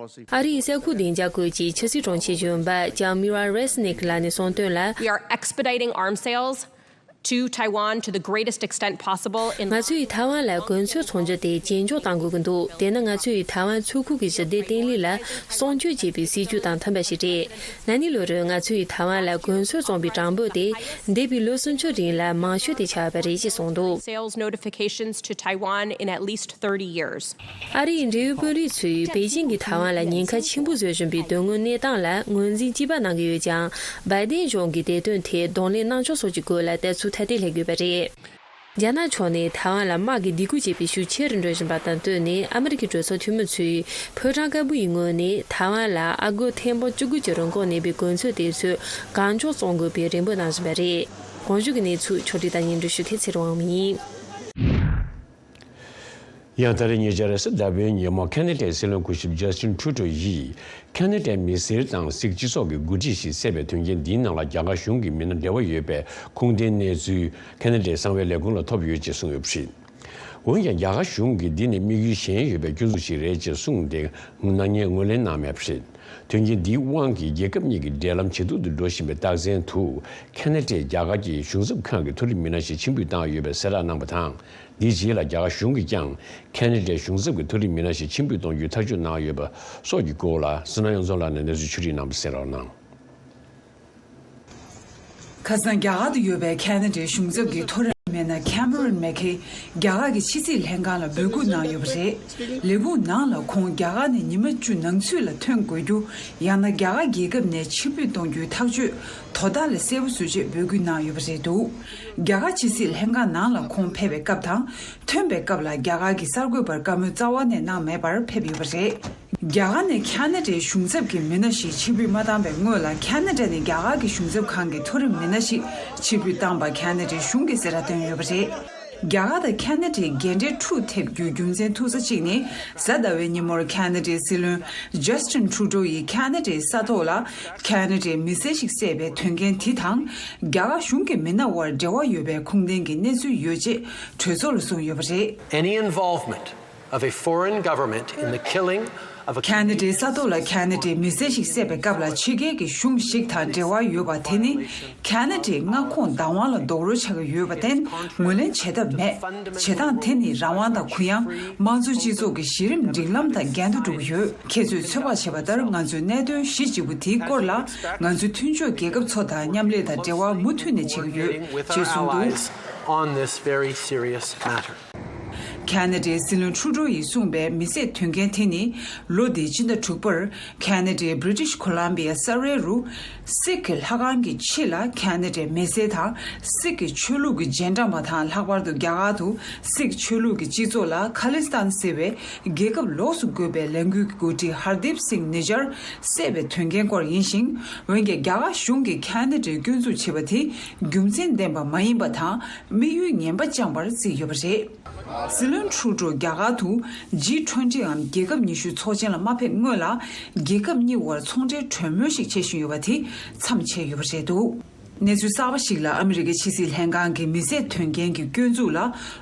ཨ་རིའི་གསར་འགོད་བདེ་འཇགས་ཁུལ་གྱི་ཕྱི་སྲིད་དྲུང་ཆེ་གཞོན་པ་ལྕམ་མི་ར་རེ་སི་ནིག་ལགས་ནས་གསུངས་དོན་ལ། We are expediting arms sales to Taiwan to the greatest extent possible in ང་ཚོས་ཐའེ་ཝན་ལ་གོན་ཚོས་ཚོང་རྒྱུ་དེ་ཇེ་མགྱོགས་གཏང་དགོས་ཀྱི་འདུག་དེ་ནི་ང་ཚོས་ཐའེ་ཝན་མཚོ་ཁུག་གི་ཞི་བདེ་བརྟན་ལྷིང་ལ་སྲུང་སྐྱོབ་བྱེད་པའི་སྲིད་ཇུས་དང་མཐུན་པ་ཞིག་རེད། ན་ནིང་ལོ་རེར་ང་ཚོས་ཐའེ་ཝན་ལ་གོན་ཚོས་བཙོང་པའི་གྲངས་འབོར་དེ་འདས་པའི་ལོ་སུམ་ཅུ་རིང་ལ་མང་ཤོས་དེ་ཆགས་པ་རེད་ཅེས་གསུངས་འདུག Sales notifications to Taiwan in at least thirty years. ཨ་རིའི་འབྲེལ་ཡོད་དཔོན་རིགས་ཚོས་པེ་ཅིང་གིས་ཐའེ་ཝན་ལ་ཉེན་ཁ་ཆེན་པོ་བཟོ་བཞིན་པའི་དོན་དངོས་གནས་སྟངས་ལ་ངོས་འཛིན་གཅིག་པ་གནང་གི་ཡོད་ཀྱང་། བྷའི་ཏིན་གཞུང་གིས་དེ་དོན་ཐད་གདོང་ལེན་གནང་ཕྱོགས་སོགས་ཀྱི་སྐོར་ལ་ལྟ་ཚུལ་ཐ་དད་སླེབས་ཡོད་པ་རེད། རྒྱ་ནག་ཕྱོགས་ནས་ཐའེ་ཝན་ལ་དམག་གི་སྡིགས་སྐུལ་བྱེད་པའི་ཤུགས་ཆེ་རུ་འགྲོ་བཞིན་པ་དང་བསྟུན་ནས། ཨ་མི་རི་ཀའི་གྲོས་ཚོགས་འཐུས་མི་ཚོས་ཕོ་བྲང་དཀར་པོ་ཡི་ངོས་ནས་ཐའེ་ཝན་ལ་ཨ་སྒོར་ཐེར་འབུམ་བཅུ་དགུ་གྱི་རིན་གོང་གནས་པའི་གོན་ཚོས་དེ་ཚོ་གང་མགྱོགས་བཙོང་དགོས་པའི་རེ་འབོད་གནང་བཞིན་པ་རེད། གོང་ཞུས་ཀྱི་གནས་ཚུལ་ཕྱོགས་སྒྲིག་དང་སྙན་སྒྲོན་ཞུ་མཁན་ཚེ་རིང་དབང་མོ་ཡིན། ཡང་ད་རེས་ཉེ་ཆར་རེས་གཟའ་ཟླ་བའི་ཉིན་མོ་ཁ་ན་ཌའི་སྲིད་བློན་སྐུ་ཞབས་ཇ་སི་ཊིན་ཁྲུ་ཏོ་ཡིས་ཁ་ན་ཌའི་མི་སེར་དང་སིག་སྤྱི་ཚོགས་ཀྱི་འགོ་ཁྲིད་ཞིག་བསད་པའི་དོན་རྐྱེན་འདིའི་ནང་ལ་རྒྱ་གར་གཞུང་གི་མི་སྣ་འབྲེལ་བ་ཡོད་པའི་ཁུངས་ལྡན་གནས་ཚུལ་ཁ་ན་ཌའི་གསང་བའི་ལས་ཁུངས་ལ་ཐོབ་ཡོད་ཅེས་གསུངས་ཡོད་པ་རེད། འོན་ཀྱང་རྒྱ་གར་གཞུང་གིས་འདི་ནི་དམིགས་ཡུལ་གཞན་ཡོད་པའི་སྐྱོན་འཛུགས་ཤིག་རེད་ཅེས་གསུངས་ཏེ། ནག་ཉེས་ངོས་ལེན་གནང་མེད་པ་རེད། དོན་རྐྱེན་འདིའི་དབང་གིས་རྒྱལ་ཁབ་གཉིས་ཀྱི་འབྲེལ་ལམ་ཇེ་སྡུག་ཏུ་འགྲོ་བཞིན་པའི་རྟགས་མཚན་དུ། ཁ་ན་ཌས་རྒྱ་གར་གྱི་གཞུང་ཚབ་ཁང་གི་མཐོ་རིམ་མི་སྣ་ཞིག་ཕྱིར་འབུད་བཏང་ཡོད་པའི་གསལ་བསྒྲགས་གནང་བ་དང་། འདིའི་རྗེས་ལ་རྒྱ་གར་གཞུང་གིས་ཀྱང་ཁ་ན་ཌའི་གཞུང་ཚབ་ཀྱི་མཐོ་རིམ་མི་སྣ་ཞིག་ཕྱིར་འབུད་གཏོང་རྒྱུའི་ཐག་གཅོད་གནང་ཡོད་པ་སོགས་ཀྱི་སྐོར་ལ་བསོད་ནམས་དབྱངས་འཛོམས་ལགས་ནས་གནས་ཚུལ་ཕྱོགས་སྒྲིག་གནང་བ་གསན་རོགས་གནང་། ཁ་སང་རྒྱ་གར་དུ་ཡོད་པའི་ཁ་ན་ཌའི་གཞུང་ཚབ་ཀྱི་མཐོ་རིམ་མི་སྣ་ཁེ་མ་རོན་མེ་ཁེ་རྒྱ་གར་གྱི་ཕྱི་སྲིད་ལྷན་ཁང་ལ་འབོད་སྐུལ་གནང་ཡོད་པ་རེད། ལས་ཁུངས་ནང་ལ་ཁོང་རྒྱ་གར་ནས་ཉི་མ་བཅུ་ནང་ཚུད་ལ་ཐོན་དགོས་རྒྱུ། ཡང་ན་རྒྱ་གར་རྒྱལ་ཁབ་ནས་ཕྱིར་འབུད་གཏོང་རྒྱུའི་ཐག་གཅོད་དོ་བདག་ལ་གསལ་པོ་བཟོ་ཆེད་འབོད་སྐུལ་གནང་ཡོད་པ་རེད་འདུག་རྒྱ་གར་ཕྱི་སྲིད་ལྷན་ཁང་ནང་ལ་ཁོང་ཕེབས་པའི་སྐབས་དང་། ཐོན་པའི་སྐབས་ལ་རྒྱ་གར་གྱི་གསར་འགོད་པར་བཀའ་མོལ་རྩ་བ་ནས་གནང་མེད་པར་ཕེབས་ཡོད་པ་རེད། རྒྱ་གར་ནས་ཁ་ན་ཌའི་གཞུང་ཚབ་ཀྱི་མི་སྣ་ཞིག་ཕྱིར་འབུད་མ་བཏང་བའི་སྔོན་ལ། ཁ་ན་ཌ་ནས་རྒྱ་གར་གྱི་གཞུང་ཚབ་ཁང་གི་མཐོ་རིམ་མི་སྣ་ཞིག་ཕྱིར་འབུད་བཏང་པ་ཁ་ན་ཌའི་གཞུང་གིས་གསལ་བསྒྲགས་བཏོན་ཡོད་པ་རེད། རྒྱ་གར་དང་ཁ་ན་ཌའི་འགལ་འབྲེལ་འཁྲུག་ཐེབས་རྒྱུའི་རྒྱུ་མཚན་ཐུག་ས་གཅིག་ནི། གཟའ་ཟླ་བའི་ཉིན་མོར་ཁ་ན་ཌའི་སྲིད་བློན་ཇ་སི་ཊིན་ཁྲུ་ཏོ་ཡིས་ཁ་ན་ཌའི་ས་ཐོག་ལ་ཁ་ན་ཌའི་མི་སེར་ཞིག་བསད་པའི་དོན་རྐྱེན་དེ་དང་། རྒྱ་གར་གཞུང་གི་མི་སྣ་དབར་འབྲེལ་བ་ཡོད་པའི་ཁུངས་ལྡན་གྱི་གནས་ཚུལ་ཡོད་ཅེས་གྲོས་ཚོགས་ལ་གསུངས་ཡོད་པ་རེད། Any involvement of a foreign government in the killing of a ཁ་ན་ཌའི་ས་ཐོག་ལ་ཁ་ན་ཌའི་མི་སེར་ཞིག་བསད་པའི་སྐབས་ལ་ཕྱི་རྒྱལ་གྱི་གཞུང་ཞིག་དང་འབྲེལ་བ་ཡོད་པ་དེ་ནི། ཁ་ན་ཌའི་མངའ་ཁོངས་བདག་དབང་ལ་རྡོག་རོལ་ཆགས་ཀྱི་ཡོད་པར་བརྟེན་ངོས་ལེན་བྱེད་ཐབས་མེད། བྱེད་སྟངས་དེ་ནི་རང་དབང་དང་གུ་ཡངས། དམངས་གཙོ་སྤྱི་ཚོགས་ཀྱི་གཞི་རིམ་སྒྲིག་ལམ་དང་འགལ་འདུ་འགྲོ་གི་ཡོད། ཁྱེད་ཚོས་ཚོད་དཔག་བྱས་པ་ལྟར། ང་ཚོས་གནད་དོན་གཞི་གཅིག་པུ་དེའི་སྐོར་ལ། ང་ཚོའི་མཐུན་ཕྱོགས་རྒྱལ་ཁབ་ཚོ་དང་མཉམ་ལས་དང་འབྲེལ་བ་མུ་མཐུད་ནས་བྱེད་ཀྱི་ཡོད་ཅེས་གསུངས་འདུག on this very serious matter. ཁ་ན་ཌའི་སྲིད་བློན་ཁྲུ་ཏོ་ཡིས་གསུངས་པའི་མི་བསད་དོན་རྐྱེན་དེ་ནི། ལོ་འདིའི་སྤྱི་ཟླ་དྲུག་པར་ཁ་ན་ཌའི་བྷི་རི་ཊིཤ་ཁོ་ལམ་བི་ཡ་ས་རལ་རུ། སིག་གི་ལྷ་ཁང་གི་ཕྱི་ལ་ཁ་ན་ཌའི་མི་སེར་དང་། སིག་གི་ཆོས་ལུགས་ཀྱི་རྗེས་འབྲང་པ་དང་། ལྷག་པར་དུ་རྒྱ་གར་དུ་སིག་ཆོས་ལུགས་ཀྱི་སྤྱི་ཚོགས་ལ་ཁ་ལི་སི་ཐན་ཟེར་བའི་རྒྱལ་ཁབ་ལོགས་སུ་བགོས་པའི་ལས་འགུལ་གྱི་འགོ་ཁྲིད་ཧར་དིབ་སིང་ནི་ཇར་བསད་པའི་དོན་རྐྱེན་སྐོར་ཡིན་ཞིང་། འོན་ཀྱང་རྒྱ་གར་གཞུང་གིས་ཁ་ན་ཌའི་སྐྱོན་འཛུགས་བྱས་པ་དེ་རྒྱུ་མཚན་ལྡན་པ་མ་ཡིན་པ་དང་། དམིགས་ཡུལ་ངན་པ་བཅངས་པར་བརྩིས་ཡོད་པ་རེད། སྲིད་ ཊུ་རུ་ཌོ་རྒྱ་གར་དུ་ཇི་ཊུ་ཝེན་ཊི་འམ་རྒྱལ་ཁབ་ཉི་ཤུའི་ཚོགས་ཆེན་ལ་མ་ཕེབས་སྔོན་ལ། རྒྱལ་ཁབ་གཉིས་དབར་ཚོང་འབྲེལ་གྲོས་མོལ་ཞིག་བྱེད་བཞིན་ཡོད་པ་དེ་མཚམས་ཆད་ཡོད་པ་རེད་འདུག་གནས་ཚུལ་གསར་པ་ཞིག་ལ། ཨ་མི་རི་ཀའི་ཕྱི་སྲིད་ལྷན་ཁང་གིས་མི་བསད་དོན་རྐྱེན་གྱི་སྐྱོན་འཛུགས་ལ་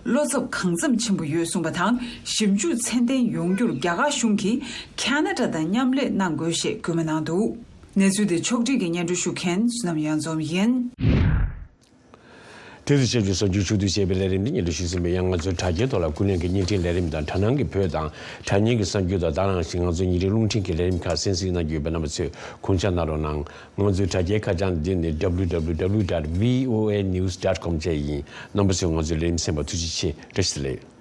བློ་འཚབ་གང་འཚམ་ཆེན་པོ་ཡོད་གསུངས་པ་དང་། ཞིབ་འཇུག་ཚད་ལྡན་ཡོང་རྒྱུར་རྒྱ་གར་གཞུང་གིས་ཁ་ན་ཌ་དང་མཉམ་ལས་གནང་དགོས་ཞེས་སྐུལ་མ་གནང་འདུག་གནས་ཚུལ་དེ་ཕྱོགས་སྒྲིག་གིས་སྙན་སྒྲོན་ཞུ་མཁན་བསོད་ནམས་གཡང་འཛོམས་ཡིན། དེ་རུ་ཆབས་ཅིག་གསར་འགྱུར་ཕྱོགས་བསྡུས་བྱས་པའི་ལས་རིམ་འདི་སྙན་སྒྲོན་ཞུས་ཟིན་པ་ཡིན། ང་ཚོའི་དྲ་རྒྱའི་ཐོག་ལ་ཀུན་གླེང་གི་བརྙན་འཕྲིན་ལས་རིམ་དང་། དྲ་སྣང་གི་བོད་དང་དྲ་བརྙན་གྱི་གསར་འགྱུར་དང་། ད་ག་ནང་བཞིན་ང་ཚོའི་ཉིན་རེའི་རླུང་འཕྲིན་གྱི་ལས་རིམ་ཁག་གསན་གཟིགས་གནང་རྒྱུ་ཡོད་པས། རྣམ་པ་ཚོས་དགོངས་འཇགས་གནང་རོགས་གནང་། ང་ཚོའི་དྲ་རྒྱའི་ཁ་བྱང་འདི་ནི་www dot voanews dot com བཅས་ཡིན། རྣམ་པ་ཚོས་ང་ཚོའི་ལས་རིམ་གསན་པར་ཐུགས་རྗེ་ཆེ། བཀྲ་ཤིས་བདེ་ལེགས།